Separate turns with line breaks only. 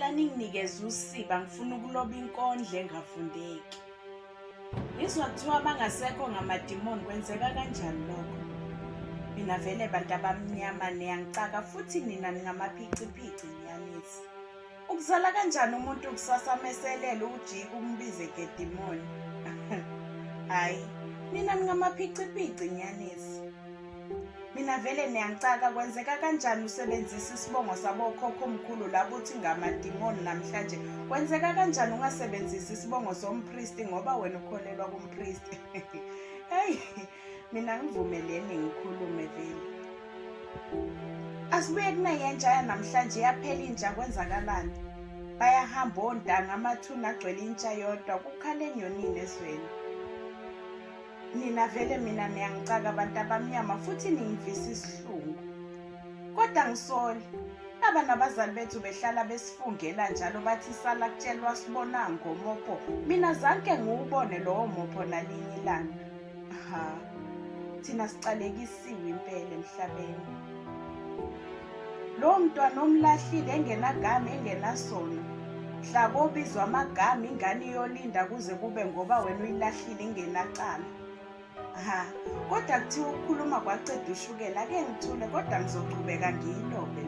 Ngicela ninginikeze usiba ngifuna ukuloba inkondlo engafundeki. Ngizwa kuthiwa abangasekho ngamadimoni kwenzeka kanjani lokho? Mina vele bantu abamnyama niyangicaka futhi nina ningamaphiciphici ngiyanisi. Ukuzala kanjani umuntu kusasa meselele ujike umbize gedimoni? Hayi, nina ningamaphiciphici ngiyanisi. Mina vele niyangicaka kwenzeka kanjani usebenzisa isibongo sabokhokhomkhulu labo uthi ngamadimoni namhlanje kwenzeka kanjani ungasebenzisi isibongo sompristi ngoba wena ukholelwa kumpristi hey mina ngivumeleni ngikhulume vele asibuye kunayentsha yanamhlanje yaphela intsha kwenzakalani bayahamba ontanga amathuna agcwele intsha yodwa kukhale enyonini ezweni Nina vele mina niyangicaka abantu abamnyama futhi ningivisa isihlungu. Kodwa ngisoli. Laba nabazali bethu behlala besifungela njalo bathi sala kutshelwa sibona ngomopho. Mina zanke ngiwubone lowo mopho nalinye ilanga. Ha. Thina sicalekisiwe impela emhlabeni. Lowo mntwana omlahlile engenagama engenasono mhla kobizwa amagama ingane iyolinda kuze kube ngoba wena uyilahlile ingenacala. Ha, kodwa kuthiwa ukukhuluma kwaceda ushukela ake ngithule kodwa ngizoqhubeka ngiyilobe.